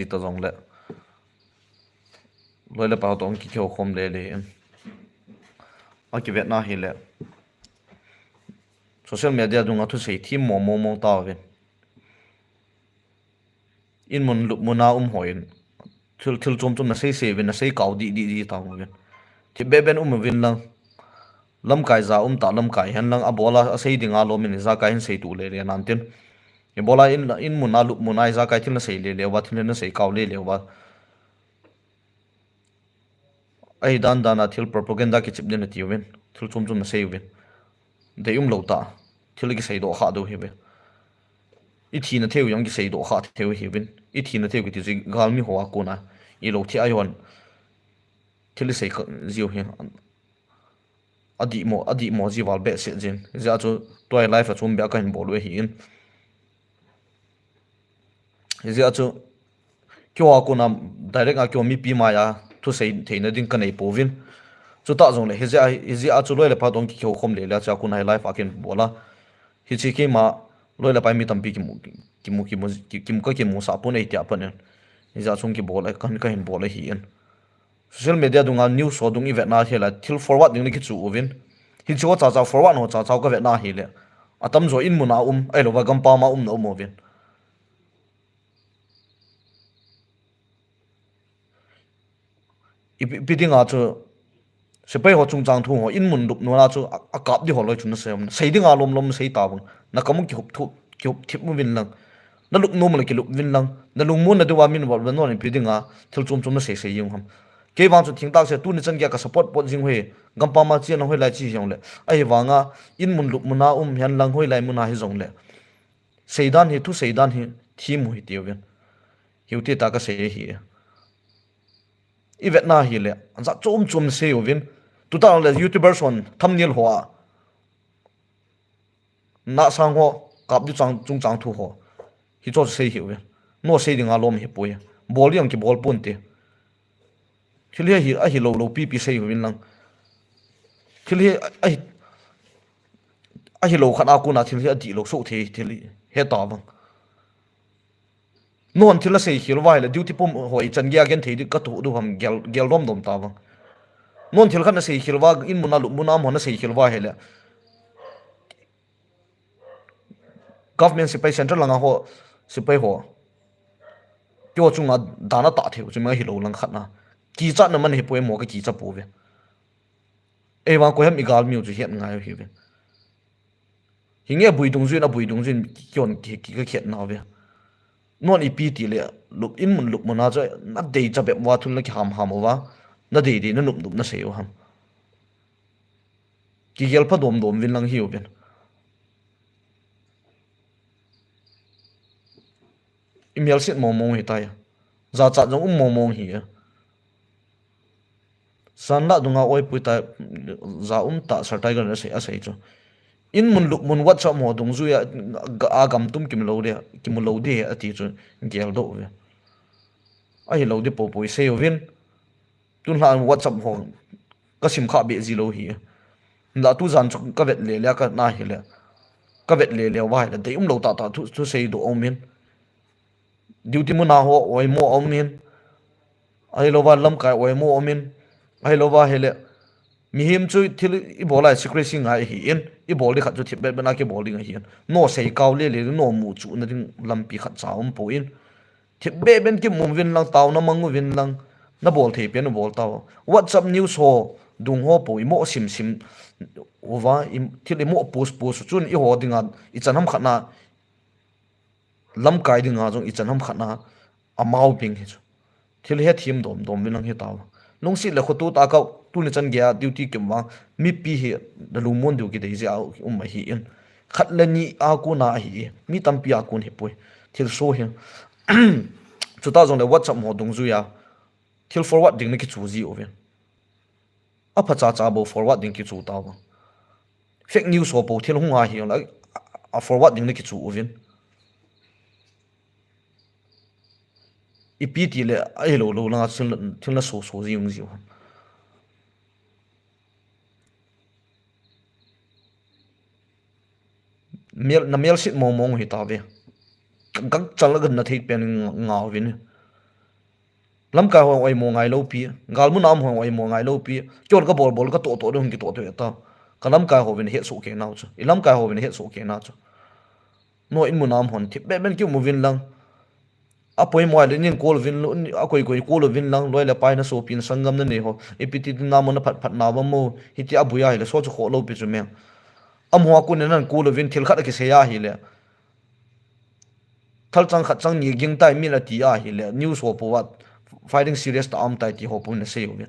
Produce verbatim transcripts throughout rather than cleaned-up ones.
ta jongle, loi le pai toh kikihou khom lele in. Akivetna hile, social media dunga thusei thim mong mong mong tauvin. In mun lup muna um hon thil, thil chom chom nasei sei uvin, nasei kau di di di tauvin. Thip beben um uvin lang. Lamkai ja um ta lamkai hen lang, abola asei dinga lom in ijakai hin sei tu lele nan tin. Ibola in, in muna lup muna ijakai thil nasei lele uva, thil nasei kau lele uva. Ahi dan dan a thil propaganda kichip din ati uvin, thil chom chom nasei uvin. Dei um lou ta, thil kisei doh kha diu hiuve. I thina thei u jong kisei doh kha thei u hiuvin. I thina thei u kiti chu galmi ho a kona, i lo thi a hon thil i sei kha jiu hi. Adih mo, adih mo ji val behseh jin. Hijeh a chu tua hi live a chom beh a kahin bol u ahi in. Hijeh a chu keiho a kona direct a keiho mipi mai a thusei theina ding kanei pouvin. Chutah jongle hijeh a, hijeh a chu loi le pai toh kikihou khom lele a chu a kona hi live a kahin bol a. Hiche keima loi le pai mi tampi kimu, kimu, kimu, ki, kimu, ka kimusah pon ei tia pon in. Hijeh a chu kibol a, kahin, kahin bol ahi in. Social media dunga news ho dung i vetna hile thil forward ding na kichu uvin. Hiche ho cha cha forward ho cha cha ka vetna hile, atamjo in muna um, ahilouva gampam a um na um uvin. Ipi, ipi dinga chu sepai ho chungchang thu ho in mun lup nuna chu a, akap di ho loi chu nasei um. Sei dinga lom lom sei tavang. Na kamu kihup thu, kihup thip uvin lang. Na lup nom le kilup uvin lang. Na lungmon na diuva min val val non ipi dinga thil chom chom nasei sei jing u ham. Kei vang chu thingtah se tuni chan geiya ka support pot jing u hi. Gampam a chen hoilai chi jongle. Ahivanga in mun lup muna um hen lang hoilai muna hijongle. Seidan hi, thuseidan hi, thim u hitiuvin. Hiu ti ta kasei hi. I vetna hile, jat chom chom sei uvin. Tuta le YouTuber hon thumbnail ho a nasang ho, kap di chang, chungchang thu ho. Hicho sei hiuvin. No sei dinga lom hipoi. Bol di ang kibol pon te. Thil hi ahi, ahi lou lou pipi sei uvin lang. Thil hi ahi, ahi lou khat a kona thil hi adih lou soh thei thil hi he tavang. Non thil asei khel uva hile, duty pum ho i chan geiya genthei di ka tu du ham gel, gel dom dom tavang. Non thil khat nasei khel uva, in muna lup muna mo nasei khel uva hile. Government sepai central langa ho, sepai ho. Keiho chunga dan atah thei u chu mi ahi lou lang khat na. Kichatna man hipoi mo ka kicha pouve. Ei vang koiham i galmi u chu het ngai u hiuve. Hinge bui dungjuiyin, abui dungjuiyin keiho ki, ki, ka khet nauve. Non ipi ti le, lup in mun lup muna chu, na dei cha bep uva thil na kiham ham uva, na dei dei na nup nup nasei u ham. Kigel pha dom dom uvin lang hiuvin. I melsit mong mong hitai. Jachat jong um mong mong hi. Sanlah dunga oipui ta, ja um ta, Sir Tiger in asei, asei chu. In mun lup mun WhatsApp mo dungjuiya, a gam tum kimu lou di, kimu lou di ati chu, gel doh uve. Ahi lou di poupou i sei uvin. Tun lha WhatsApp ho ka sim kha beh ji lou hi. Hinla tujan chu ka vet le le ka na hile. Ka vet le le uva hile dei um lou tah tah thu, thusei doh um in. Duty muna ho oimo um in. Ahilouva lamkai oimo um in. Ahilouva hile. Mihem chu thil i bol a secrecy ngai ahi in. I bol di khat chu thip bep bep na kibol ding ahi in. No sei kau le le no mu chu na ding lampi khat cha um poi in. Thip bep bep kimu uvin lang, taona mang uvin lang, na bol thei pen u bol tao. WhatsApp news ho, dung ho po, i mo sim sim uva, i, thil i mo post post chun i ho dinga, i chan ham khat na, lamkai dinga jong i chan ham khat na, amau bing hi chu. Thil hi thim dom dom uvin lang hi tao. Lungset le khoto tah kau, tuni chan geiya duty kim vang, mipi hi, na lungmon diu kidei jeh a um ahi in. Khat le ni a kona ahi, mi tampi a kon hi poi. Thilsoh hi. Chutah jongle WhatsApp ho dungjuiya. Thil forward ding na kichu ji uvin. Apha cha cha bou forward ding kichu tao vang. Fake news ho bou thil hung ahi la, a forward ding na kichu uvin. Ipi ti le, ahi lou lou langa thil, thil na so so ji ung ji u ham. Mel, na melsit mong mong hi tave. Gangchal a gan na thei pen nga, nga uvin. Lamkai ho oimo ngai lou pi, galmun a um ho oimo ngai lou pi, keiho ka bol bol ka toh toh ding kitoh toh ta. Ka lamkai hovin hetsoh kei nau chu. I lamkai hovin hetsoh kei nau chu. No in mun a um hon thip beh beh in kium uvin lang. A poimo ahile nin call uvin, a koi koi call uvin lang, loi le pai na sopi na sanggam na nei ho. Ipi ti ti na mo na phat phat na ba mo, hiti a bui ahile, so chu kho lou pi chu meng. Amaho a kon in nan call uvin thil khat a kisei ahile. Thal chang khat chang ni ging tai min a ti ahile, news ho po a fighting serious ta um tai ti ho po na sei uvin.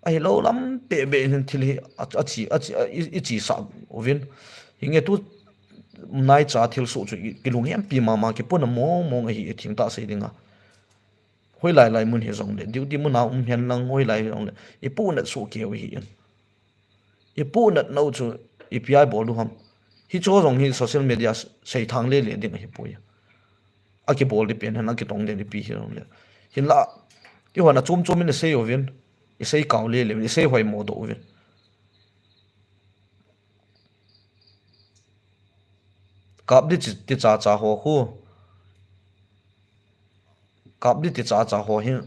Ahilou lam beh beh in thil hi a, a chi, a chi, a, i, i chi sa uvin. Hinge tu nai cha thil soh chu i, kilunghem pi mama kipuna mong mong ahi e thing ta sei dinga. Hoilai lai mun hi jong le, duty mun a um hen lang hoilai jong le, i punat soh keu hi in. I punat nau chu ipi a i bol u ham. Hicho jong hi social media s-, seithang le le ding ahi poi. A kibol di pen hen, a kitong di pi hi jong le. Hinla, i hon a chom chom in i sei uvin, i sei kau le le, i sei hoimo doh uvin. Kap di chi, ti cha cha ho khu. Kap di ti cha cha ho hi.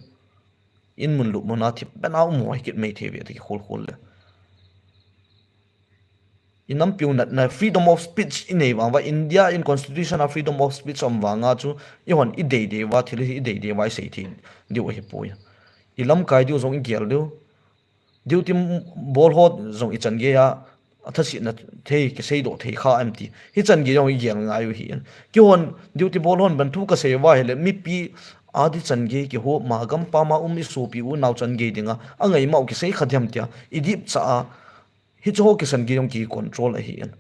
In mun lup mun a thip beh in a um ho hi kit mai thei ve ti khol khol le. I nampiu natna freedom of speech i nei vang uva, India in constitution a freedom of speech um vang a chu i hon i dei dei uva, thil hi i dei dei uva i sei thei diu ahi poi. I lamkai diu jong i gel diu. Duty bol ho jong i chan gei a, a thasetna thei, kisei doh thei kha em ti. Hi chan gei jong i gel ngai u hi in. Kihon duty bol hon ban thu ka sei uva hile, mipi a di chan gei kiho ma gam pa ma um i sopi u nau chan gei dinga, a ngai mau kisei kha diam tia, i dip cha a, hicho ho kisan gei jong ki control ahi in.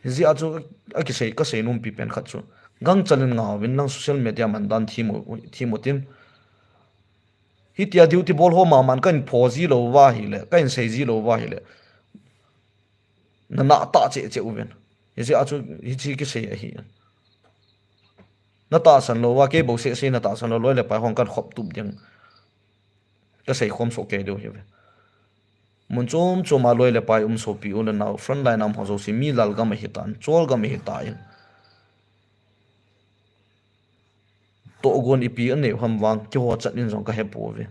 Hijeh a chu a kisei, ka sei nom pi pen khat chu. Gangchal in ngau vin lang social media man dan thim u, thim u tin. Hitia duty bol ho maman ka in pho ji lou uva hile, ka in sei ji lou uva hile. Na na ta che che uvin. Hijeh a chu, hichi kisei ahi. Na tahsan lou uva, kei bou sei sei na tahsan lou, loi le pai hon kan khop tup ding. Ka sei khom soh kei diu hi ve. Mun chom chom a loi le pai um sopi u le nau, front line a um ho jouse mi lal gam ahi tan, chol gam ahi tan. Tohgon ipi a nei u ham vang, keiho chan in jong ka he pouve.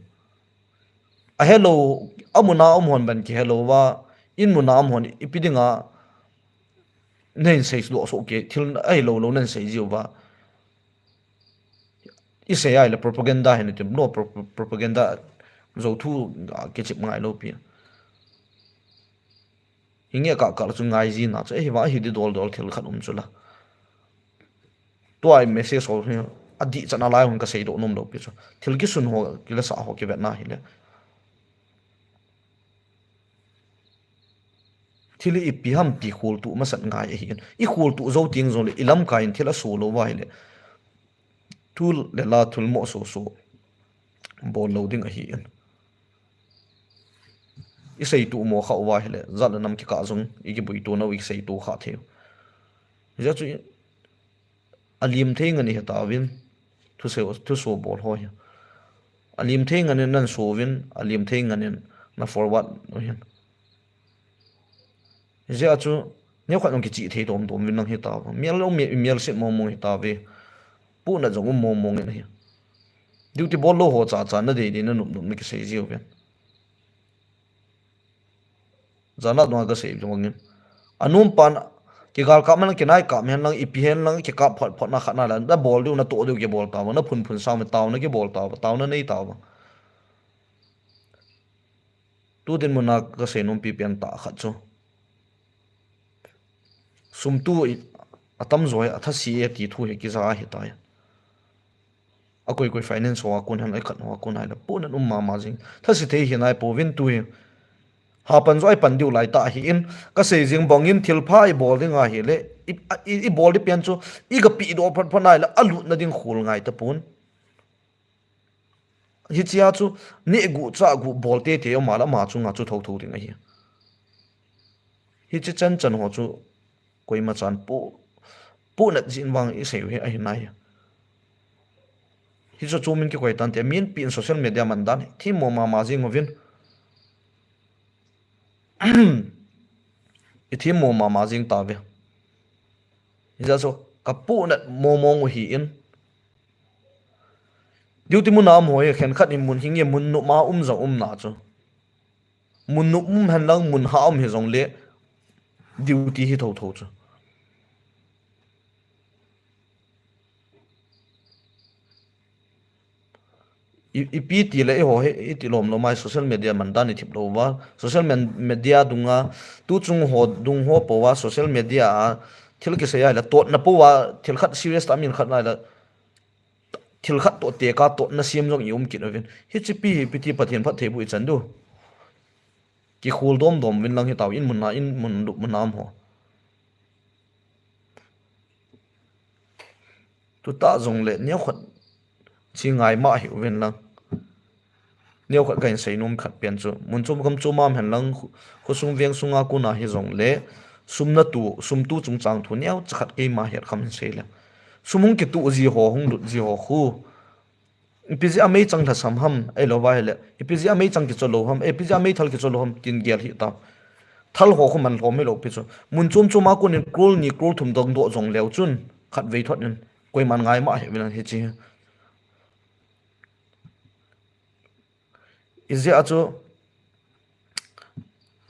A helou, a mun a um hon ban kihelou uva, in mun a um hon ipi dinga, na in sei doh soh kei, thil a helou lou na in sei ji uva. I sei a ile propaganda hi na ti, no, pro-, pro-, propaganda jou thu, ah, kichep ngai lou pi. Hinge ka kal chu ngai ji na chu, eh, hi va hi di dol dol thil khat um chu la. Tua i message ho hi, a di chan a lai hon ka sei doh nom lou pi chu. Thil kisun ho, kila sa ho kivet na hile. Thil ipi ham ti khol tuh masat ngai ahi in. I khol tuh jou ting jong le, i lamkai in thil a so lou uva hile. Thul le la thul mo so so. Bol lou ding ahi in. I sei tuh mo kha uva hile. Jat le nam kikah jong, i kibui tuh nau i sei tuh kha thei. Hijeh chun, a lim thei ngen i he tauvin, thuso, thuso bol ho hi. A lim thei ngen in nan so uvin, a lim thei ngen in na forward u hin. Hijeh a chu, neokhat nung kichih thei dom dom uvin nang hi tauva. Mial lo mi, mial sit mong mong hi tauve. Puhna jong um mong mong in ahi. Duty bol lou ho cha cha na dei dei na nop nop na kisei ji uvin. Jana dong ka sei dong in. Anum pan kigal kap man kinai kap hen lang, ipi hen lang, kikap phot phot na khat na la, na bol diu, na toh diu kibol tauva, na phun phun sang me tau na kibol tauva, tau na nei tauva. Tu din mun a ka sei nom pi pen tah khat chu. Sum tu i, a tamjo hi, a thase e ti thu hi kija ahi tai. A koi koi finance ho a kon hen, a khat ho a kon hen la, puhna um mama jing. Thase thei hi nai pouvin tu hi. Hapan jo a i pan diu lai tah ahi in, ka sei jing bang in thil pha i bol ding ahi le, i, i, i bol di pen chu, i ka pi doh phot phot nai le, a lutna ding khol ngai ta pon. Hichia chu, neh gu, chah gu, bol tete um a la, ama chunga chu tho tho ding ahi. Hichi chan chan ho chu, koima chan pu, puhnat jin vang i sei u hi ahi nai. Hichu chu min kikoi tan te, min pi in social media man dan, thim mo mama jing uvin. I thim mo mama jing tauve. Hijeh chun ka puhnat mo mong u hi in. Duty mun a um ho hi khenkhat in mun hing e, mun nop a um jong um na chu. Mun nop um hen lang, mun hah um hi jong le duty hi thotho chu. I, ipi ti le eiho hi, iti lom lom ai social media man dan i thip lou va. Social men-, media dunga, tu chung ho dung ho po va, social media a thil kisei ai la, totna po va, thil khat serious ta min khat nai la, thil khat to te ka totna siam jong i um kit uvin. Hichi pi hi piti Pathen phattheiboh i chan diu. Kikhol dom dom vin lang hi tao in mun na, in mun lup mun nam ho. Tuta jong le neo khat chi ngai ma hi uvin lang. Neo khat ka in sei nom khat pian chu. Mun chom kam chom am hen lang khu-, khosung veng sunga kuna hi jong le. Sum na tu, sum tu chungchang thu neo cha khat keima hiat kham hin sei le. Sum hung kitu ji ho, hung lut ji ho khu. Ipi jeh a meichang lhasam ham, ei lo va hi le. Ipi jeh a meichang kicho lou ham, ipi jeh a meithal kicho lou ham, tin gel hi ta. Thal ho khu man lhom hi lou pi chu. Mun chom chom a kun in crore ni crore thum dong doh jong leu chun, khat vei thot in, koiman ngai ma hi vin lang hi chi. I jeh a chu,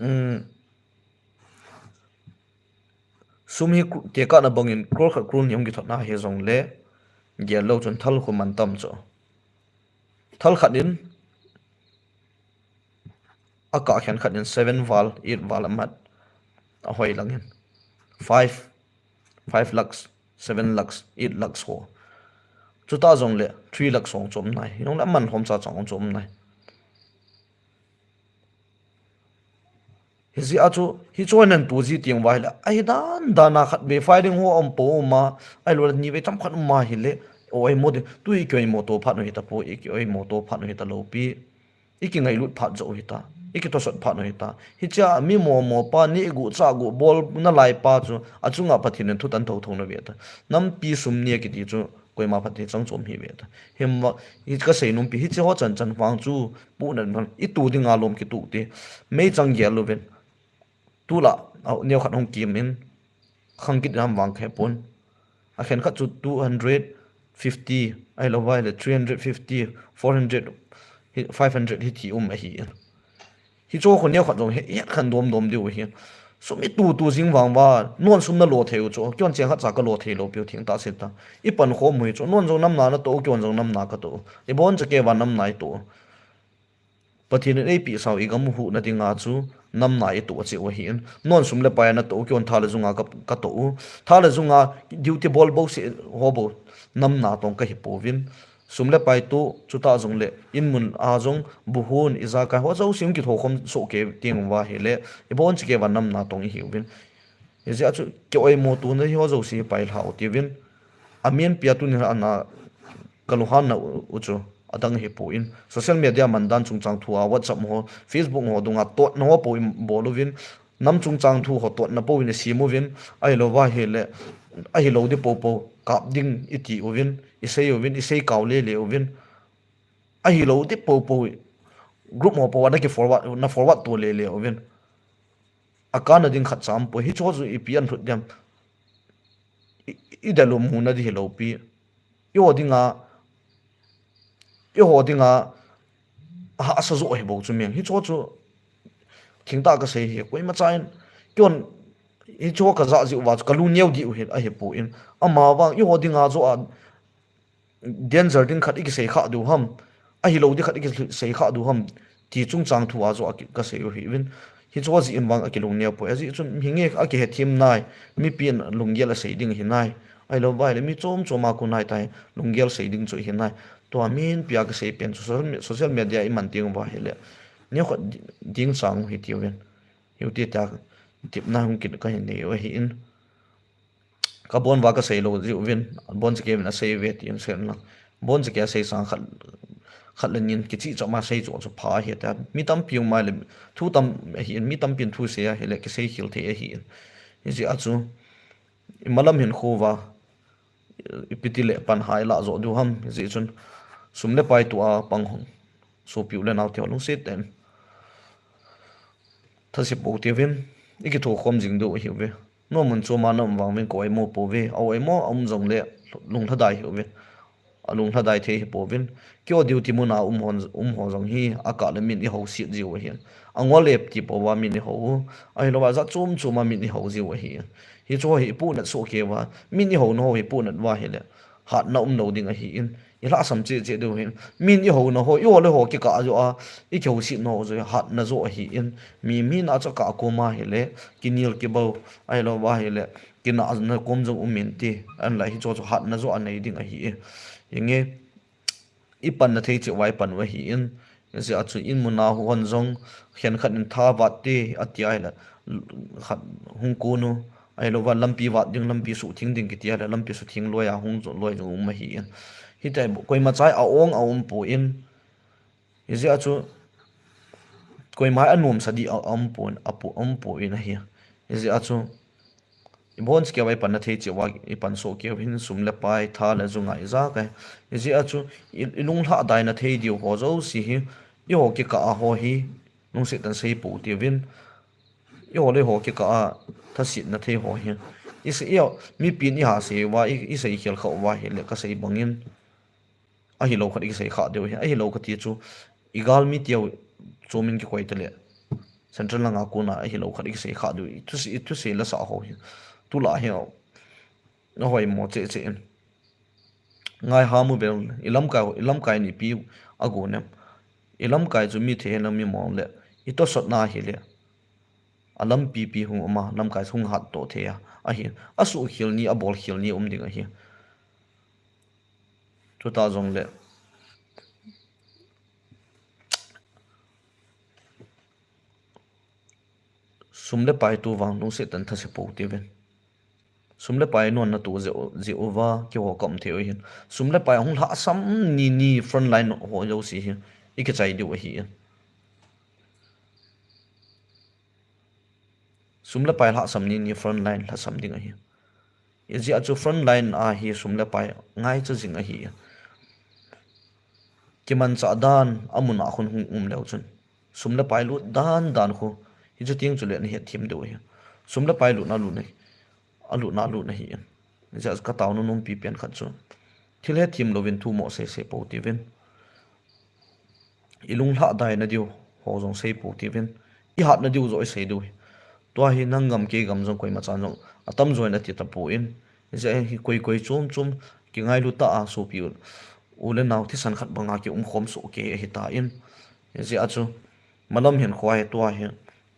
um, sum hi kru-, tekahna bang in crore khat crore ni hung kithot na hi jong le, gel lou chun thal khu man tam chu. Thal khat in, a kah khen khat in seven val, eight val a mat. A hoi lang in. Five, five lakhs, seven lakhs, eight lakhs ho. Chuta jong le three lakhs hong chom nai. Jong le a man lhom cha chang hong chom nai. Hi jeh a chu, hi chu nan tu ji tiang va hi le, a hi dan dan a khat vei firing ho um po um a, a hi lo le ni vei cham khat um a hi le, o ei mo ding, tu i kio ei mo to phat u hi ta po, i kio ei mo to phat u hi ta lou pi, i ki ngailut phat jo u hi ta, i ki tosot phat u hi ta. Hi cha mi mo mo pa, ni i gu cha gu bol na lai pa chu, a chunga Pathen in thu tan tho tho na ve ta. Nampi sum ni a kiti chu, koima phat hi chang chom hi ve ta. Him va, hi ka sei nom pi, hi chi ho chan chan vang chu, pu nan man, i tu ding a lom ki tu ti. Meichang gel lou vin. Tu la, a, neo khat hong kim in, khang kit ham vang khe pon. A khen khat chu two hundred fifty, a hi lo vai le three hundred fifty, four hundred, hi, five hundred hi thi um a hi in. Hi chu khu neo khat jong he, het khan dom dom diu hi. Sum i tu tu jing vang va, non sum na lo thei u chu, kion cheng khat cha ka lo thei lou piu thing ta se ta. I pan khom u hi chu, non jong nam na na to, kion jong nam na ka to. I bon cha ke va nam na i to. Pathen in ei pi sau i gam huhna dinga chu nam na i to a che u hi in. Non sum le pai na to, kion tha le junga ka, ka to u. Tha le junga duty bol bo se ho bo nam na tong ka hi po vin. Sum le pai tu, chuta jong le, in mun a jong, bu hun, i ja kai ho jo sim ki tho khom so ke ting va hi le, i bon chi ke va nam na tong i hi u vin. Hi jeh a chu, ki oi mo tu na hi ho jo si pai hlau ti vin. A min pia tu ni ana, ka lu han na u, u chu, a dang hi po in. Social media man dan chung chang thu a, WhatsApp ho, Facebook ho, dunga tot na ho po in bol u vin. Nam chung chang thu ho tot na po in i sim u vin. A hi lo va hi le, a hi lo di po po, kap ding i ti u vin. I sei u vin, i sei kau le le u vin. A hi lo di po po, group ho po, na ki forward, na forward tu le le u vin. A ka na ding khat cham po, hi cho chu i pi an thut dem. I, i da lo mu na di hi lo pi. I ho dinga, i ho dinga, ha sa zo hi bo chu meng. Hi cho chu, thing ta ka sei hi, koima cha in, kion, hi cho ka ja ji u va chu, ka lu neo di u hi, a hi po in. Ama vang, i ho dinga zo a, danger ding khat i ki sei kha du ham. A hi lo di khat i ki sei kha du ham. Ti chung chang thu a zo a ki, ka sei u hi vin. Hi cho ji in vang a ki lung neo po. A ji chun hi nge a ki he thim nai. Mi pi in lunggel a sei ding hi nai. A hi lo vai le mi chom chom a ku nai tai. Lunggel sei ding chu hi nai. Tua min pia ka sei pen chu social me-, social media i man ting va hi le. Neo khat di-, ding chang hi ti u vin. Hi u ti ta tip na hung kin ka hin nei u hi in. Ka bon va ka sei lo ji u vin, bon chi ke vin a sei ve ti in sen lang. Bon chi ke a sei sang khat, khat le nin ki chi chom a sei chu chu pha hi ta. Mi tampi um mai le, thu tam hi in, mi tampi in thu sei a hi le ki sei khil thei a hi in. Hi ji a chu, i malam hin khu va, i pi ti le pan hai la zo du ham, hi ji chun. Sum le pai tu a pang hong. Sopi u le nau te ho lungset ten. Thase po ti vin, i ki tho khom jing du hi ve. No mun chu ma nam vang vin ko ai mo po ve, au ai mo um jong le lung lha dai hi ve. alung lhadai thei hi pouvin. Keiho duty muna um hon, um ho jong hi, akah le min ihou sit jiu ahi. Angol lep ti pouva min ihou u. Ahilouva jat chom chom a min ihou jiu ahi. Hichu hi ipuhnat soh kei uva, min ihouna ho hi ipuhnat uva ahile, hatna umlou ding ahin. Ilhahsam cheh cheh diu ahin. Min ihouna ho, eiho le eiho kikah joh a, ikihou sitna ho joh hi hatna joh ahin. Mi, mi na chu akah koma ahile, kinel kibou, ahilouva ahile, kinahna kom jong um inte, ahinla hichu chu hatna joh anei ding ahi. Hinge, ipanna thei cheh uva ipan u ahin, hijeh a chu in muna hon jong, khenkhat in tha vat te, ati ahile, khat hung kon u, ahilouva lampi vat ding, lampi suhtheng ding kiti ahile, lampi suhtheng loi a hung jo, loi jong um ahin. Hitia koima cha a-ong a um poi. Hijeh a chu, koima anomsa ding a, a um pon, a pu-, a um poi ahi. Hijeh a chu, ibon cheh kei uva ipanna thei cheh uva, ipan soh kei uvin sum le pai, tha le ju ngai ijakai. Hijeh a chu, i, ilung lhadaina thei diu ho jouse hi, eiho kikah a ho hi, lungset tah in sei pou tivin. Eiho le eiho kikah a, thasetna thei ho hi. Isei, eiho, mipin iha sei uva, i, isei khel kha uva ahile kasei bangin. Ahilou khat ikisei kha diu ahi, ahilou kati chu, igalmi teu chomin kikoi tale. Central langa kona ahilou khat ikisei kha diu, ithusei, ithusei lasa ho hi. Tulai hi, ahoimo cheh cheh in. Ngai ham uvel, ilamkai, ilamkai in ipi agon em. Ilamkai chu mi thei henlang mi mong le, itosotna ahile. Alampi pi hung um a, lamkai hung hatdoh thei a. Ahi, asuhkhel ni, abolkhel ni um ding ahi. Chuti jongle, sum le pai tu vang lungset tah in thase pou tivin. Sum le pai nonna tu jeh u, jeh uva keiho ka um thei u ahin. Sum le pai hung lhahsam ni ni frontline ho jouse hi, ikichai diu ahin. Sum le pai lhahsam ni ni frontline lhasam ding ahi. Hijeh a chu frontline a hi sum le pai ngaicha jing ahi. Kimanchah dan amun a khun hung um leu chun, sum le pai lut dan dan khu, hichu teng chule nahet them diu ahi. Sum le pai lutna lutna, alutna lutna ahin. Hijeh a chu ka taona nompi pen khat chu, thil hethem louvin thu mo sei sei pou tivin. Ilung lhadaina diu ho jong sei pou tivin. Ihatna diu joh isei diu ahi. Tua hi nang gam kei gam jong koima chan jong atamjo in ati tapon. Hijeh a hi koi koi chom chom kingailu tah a sopi u, u le nao thisan khat banga kium khom soh kei ahitan. Hijeh a chu malam hinkho hi tua hi,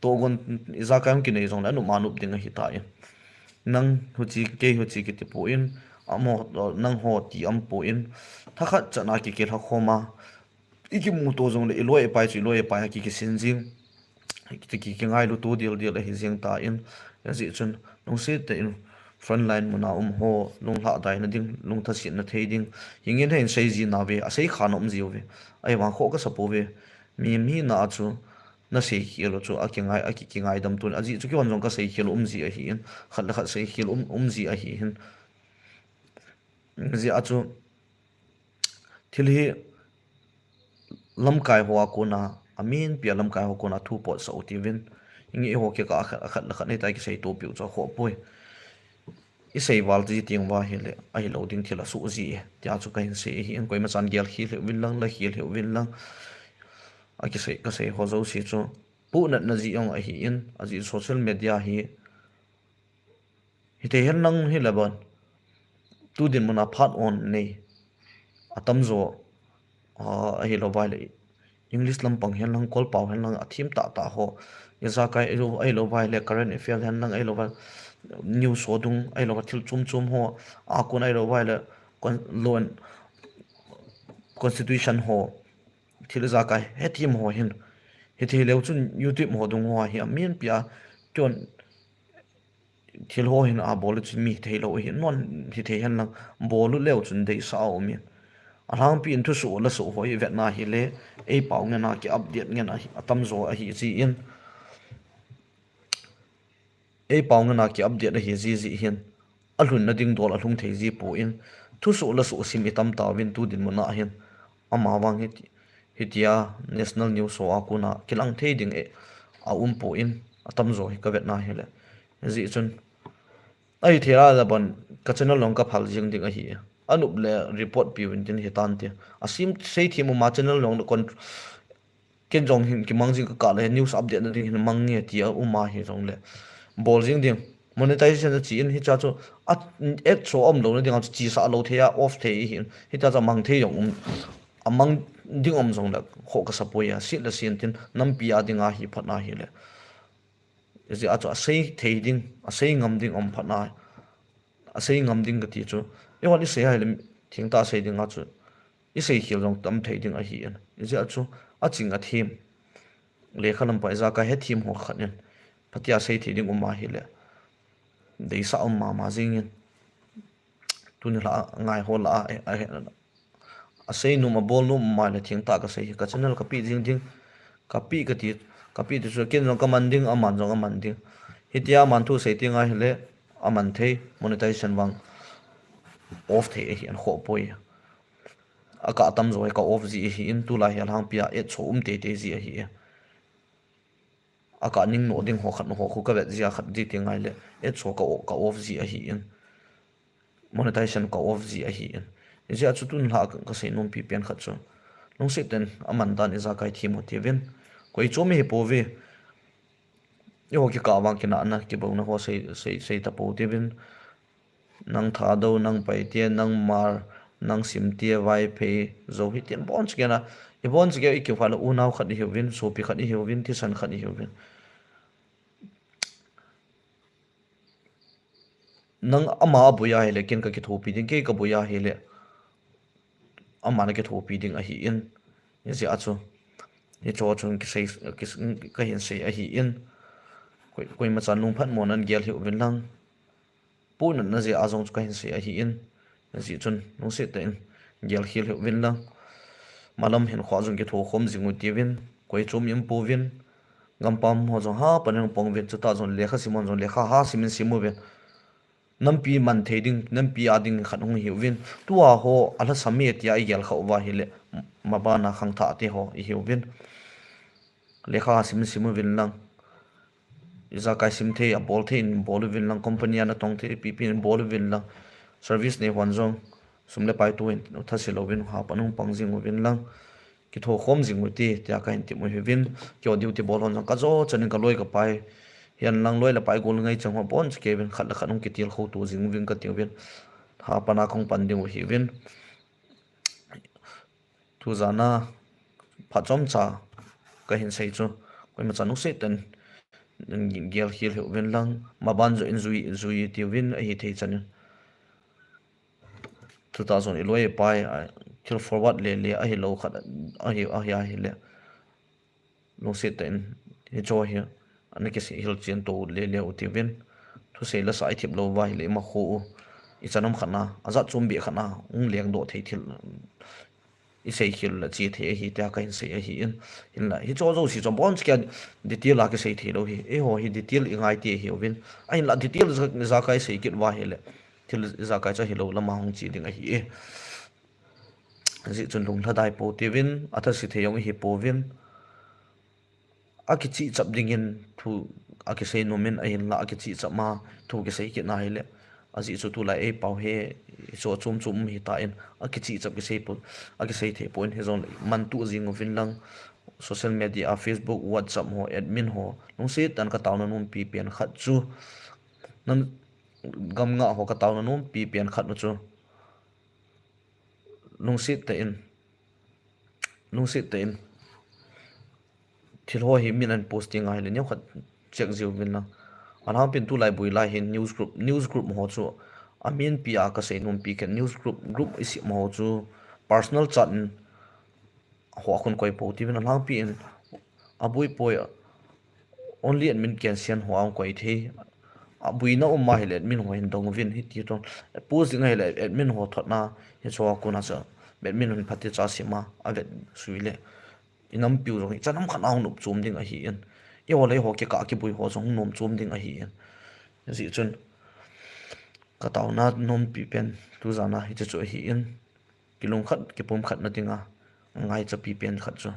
tohgon ijakai hung kinei jongle anop ma nop ding ahitan. Nang huchi, kei huchi kiti pon, amaho, nangho ti um pon. Thakhat chan a kikilha khom a, ikimuto jongle iloi ipai chu iloi ipai a ki, kisin jing, ki, ki, kingailu to dildil ahi jeng tan. Hijeh chun lungset tah in frontline muna um ho, lung lhadaina ding, lung thasetna thei ding, hingin hin sei ji nauve, asei khana um jiuve. Ahivang khoh kasa pouve. Mi, mi na a chu nasei khel u chu akingai, aki, kingaidam tun. Ajeh chu keihon jong kasei khel u um ji ahin, khat le khat sei khel u um, um ji ahin. Hijeh a chu thil hi lamkai ho a kona, aminpia lamkai ho kona thu potsah u tivin. Hinge eiho kikah a khat, akhat le khat hitia kisei topiu chu akhoh poi. Isei val ji teng uva ahile, ahilou ding thil asoh ji e, tia chu kahin sei ahin, koima chan gel khel hih uvin lang, la khel hih uvin lang. Akisei, kasei ho jouse chu, puhnatna jeh jong ahin, ajeh social media hi, hithei henlang hile bon, tu dinmun a phat on nei, atamjo, a, ahilouva ahile, English lampang henlang, kolpao henlang, athem tah tah ho, ijakai ahilou, ahilouva ahile, current affair henlang, ahilouva news ho dung, ahilouva thil chom chom ho a kon, ahilouva ahile, con-, law and constitution ho, thil ijakai hethem ho hin, hithei leu chun YouTube ho dung ho hi aminpia, keihon thil ho hin abol u chun mi theilou ahi, non hithei henlang, bol u leu chun deisah a um in. Alhangpi in thusoh lasoh ho ivetna hile, eipao ngen a ki update ngen ahi, atamjo ahi jin. Eipao ngen a ki update ahi ji jeh hin, alhunna ding dol alhung thei ji pon, thusoh lasoh sim itam tauvin tu dinmun a hin, amavang hiti, hitia national news ho a kona kilang thei ding e, aum pon, atamjo hi kavetna hile. Hijeh chun, ahithei a le bon, ka channel jong kaphal jeng ding ahi. Anup le report piu in tin hitan ti. Asim sei thi mu ma channel jong le con-, ken jong hin kimang jing ka kah le news update na ding hin mang nge ti a um ahi jong le. Bol jing ding. Monetization a chi in hicha chu a, ad show um lou na ding a chu chi sa lou thei a off thei hi in. Hicha chu mang thei jong um. Amang ding um jong le kho ka sa poi a, sit le sin tin nampi a ding ahi phat na hi le. Ijeh a chu asei thei ding, asei ngam ding um phat na. Asei ngam ding ka ti chu. Eiho ni sei ahile thingta sei ding a chu. I sei khel jong tam thei ding ahi in. Ijeh a chu aching a thim. Lekha lam pa ijakai he thim ho khat in. Phatia sei thei ding um ahi le. Deisah um mama jing in. Tuni la ngai ho la a, a, a, asei nom a bol nom ma le thingta ka sei hi ka channel ka pi jing ding. Ka pi ka ti, ka pi ti chu ken jong ka man ding, aman jong aman ding. Hitia aman thu sei ti ngai le, aman thei, monetization vang off thei ahi an kho poi. A ka tam jo ka off ji ahi in tulai hi alhangpi a et so um tei tei ji ahi e. A ka ning no ding ho khat no ho khu ka vet ji a khat ji ti ngai le, et so ka o-, ka off ji ahi in. Monetization ka off ji ahi in. Ijeh a chu tun la ka, ka sei nom pi pen khat chu. Lungset ten aman dan ijakai thim ho ti vin. Koi chu mi hi po ve. Eiho kikah vang kina na kibol na ho sei, sei, sei ta po ti vin. Nang Thadou, nang Paite, nang Hmar, nang Simte, Vaiphei, Zo hi tin bon chikena. I bon chikena i kiu kha le unau khat i hiu vin, sopi khat i hiu vin, thisan khat i hiu vin. Nang ama a boi ahi le, ken ka kithopi ding, kei ka boi ahi le. Ama na kithopi ding ahi in. Ijeh a chu. Hicho chun kisei, kis-, ka hin sei ahi in. Koi, koima chan lungphat mo nan gel hiu vin lang. Pu natna jeh a jong chu ka hin sei ahi in. Ajeh chun lungset tah in gel khel hiu vin lang. Malam hin kho jong kitho khom jing u ti vin. Koi chu mi um po vin. Gampam ho jong ha pan in pong vin chu ta jong lekha sim ho jong lekha ha sim in sim u vin. Nampi man thei ding, nampi a ding khat hung hiu vin. Tua ho a la sami tia i gel kha u va hi le. Mabana khang tha te ho i hiu vin. Lekha ha sim in sim u vin lang. Ijakai sim thei, a bol thei in bol u vin lang, company a na tong thei, pi pi in bol u vin lang. Service nei hon jong, sum le pai tu in, u tha si lo vin, ha pan hung pang jing u vin lang. Kitho khom jing u ti, tia ka hin ti mu hi vin. Kio duty bol hon jong, ka jo chan in ka loi ka pai. Hian lang loi le pai gol ngai chang ho bon chike vin, khat le khat hung kitil kho tu jing u vin ka ti u vin. Ha pan a kong pan ding u hi vin. Thu jana phat chomcha ka hin sei chu. Koima chan u se ten gel khel hiu vin lang. Maban jo in jui, jui ti u vin ahi thei chan in. Thu ta jong i loi pai, a, thil forward le le ahi lo khat ahi, ahi, ahi le. Lungset tah in, hicho hi, ana kisei hilchen to le le u ti vin. Thusei la sa i thip lo va hi le i ma kho u. I chan um khat na, a jat chom beh khat na, ung leng doh thei thil. I sei khel la chi thei ahi, tia ka hin sei ahi in. Hin la, hicho jo si chom bon chike detail a kisei thei lo hi. Eiho hi detail i ngai ti ahi u vin. A hin la detail ja, jakai sei kit va hi le. Thil jakai cha hi lo lama hung chi ding ahi e. Ajeh chun lung lhadai po ti vin, a tha si thei jong i hi po vin. A kichi chap ding in thu a kisei nom in a hin la a kichi chap ma thu kisei kit na hi le. Ajeh chu tulai ei pau he, so chom chom hi ta in a kichi chap kisei po, a kisei thei po in hi jong le man tu jing u vin lang. Social media, Facebook, WhatsApp ho, admin ho. Lungset tah in ka tauna nom pi pen khat chu. Nam gam nga ho ka tauna nom pi pen khat u chu. Lungset tah in, lungset tah in, thil ho hi min an post ti ngai le neo khat check jiu vin lang. Alhangpi in tulai bui lai hin news group, news group ho chu a min pi a ka sei nom pi khen news group, group i sim ho chu personal chat in ho a khun koi po ti vin alhangpi in a bui poi a. Only admin can send ho ang koi thei. A buina um ma hi le admin ho hin dong vin hi ti ton. Post ding hi le admin ho thot na hi cho a kuna cha. Admin hon phatecha sima a vet sui le. I nampiu jong hi chan um khat na hung nop chom ding ahi in. I ho le ho kikah kibui ho jong hung nom chom ding ahi in. Ajeh chun ka tauna nom pi pen tu jana hi chu chu ahi in. Kilung khat, kipum khat na dinga, ngaicha pi pen khat chu,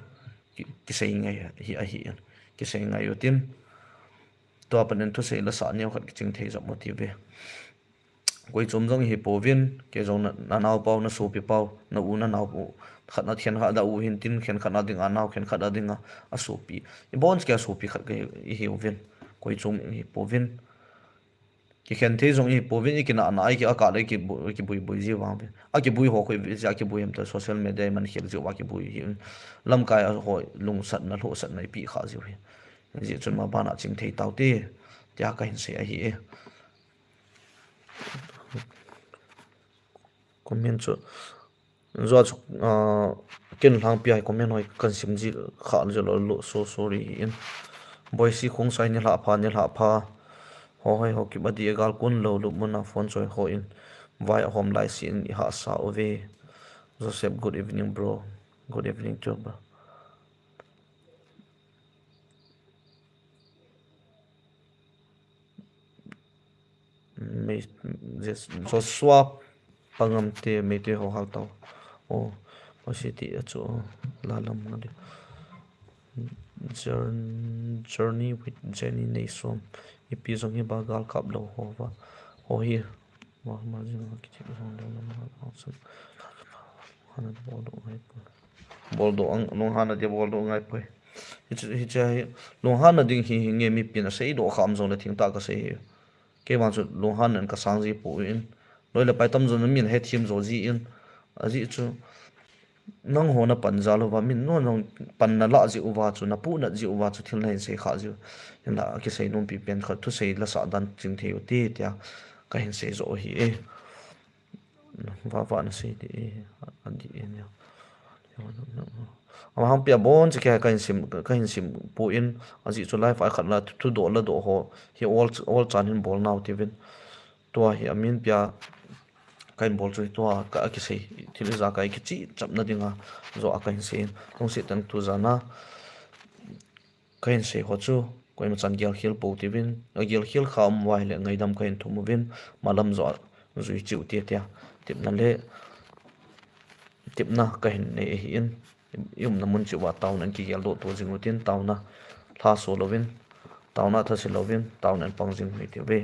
ki, kisei ngai hi ahi in. Kisei ngai u tin, tua pan in thusei la sa neo khat kiching thei jom u ti ve. Koi chom jong ihi pouvin, kei jong na, na nao pau, na sopi pau, na u, na nao pau. Khat na khen khat da u hin tin, khen khat na ding a nao, khen khat na ding a, a sopi. Ibon kei a sopi khat kei ihi uvin. Koi chom ihi pouvin. Kikhen thei jong ihi pouvin, ikina na, iki aka le ki bu-, ki bui bui ji vang uvin. A ki bui ho koi vi ji, a ki bui em ta social media man khel ji, a ki bui hi. Lamkai a ho lungsatna, lhosatna ipi kha ji hi. Ji chun ma bana ching thei tau te, tia ka hin sei ahi e. Comment chu, jua chu, ah, ken lang pia comment hoi kan sim ji kha ji lo, lo, so sorry in. Boisi Khongsai ni hla pha, ni hla pha. Ho hoi ho kibadi gal kun lo, lo muna phone choi ho in. Vai a hom lai si in i ha sa uve. Joseph, good evening, bro. Good evening too, bro. Mei, Jes-, Joshua Pangam te, Meitei ho hal tau. Oh, masi ti a chu, la lam nga di. Journ-, Journey with Jenny Neisom. Ipi jong hi ba gal kap lo ho va. Ho hi. Wa ma jing ha ki thik jong lo lam ha. Hana bol do ngai po. Bol do ang, nung hana dia bol do ngai po. Hiche, hiche hi, lunghanna ding hi, hi nge mipin asei doh kham jong le thing tah kasei hi. Keima chu lunghanna in kasang ji poi in. Loi le pai tam jong min hethem jo ji in. Ajeh chu nangho na pan jal uva, min nangho na pan na lah ji uva chu, na puhnat ji uva chu thil nahin sei kha ji u. Hinla kisei nompi pen khat thusei la sah dan ching thei u ti tia kahin sei jo hi e. Va, va na sei di e, a, a di e nia. Ama hang pia bon chi ke kahin sim, kahin sim poi in, ajeh chu live a khat la thu, thu doh la doh ho, hi all, all chan hin bol nau tivin. Tua hi amin pia kahin bol chu tua ka, a kisei, thil ija ka kichi chapna dinga, jo a kahin sei in, lungset tah in tu jana. Kahin sei ho chu, koima chan gelkhel pou tivin, a gelkhel kha um uva ahile ngaidam kahin thum uvin, malam jo a jui cheh u te tia, tipna le, tipna kahin nei ahi in, i umna mun cheh uva taona in kigel doh to jing utin, taona lhaso louvin, taona thase louvin, taona in pang jing u hite uve.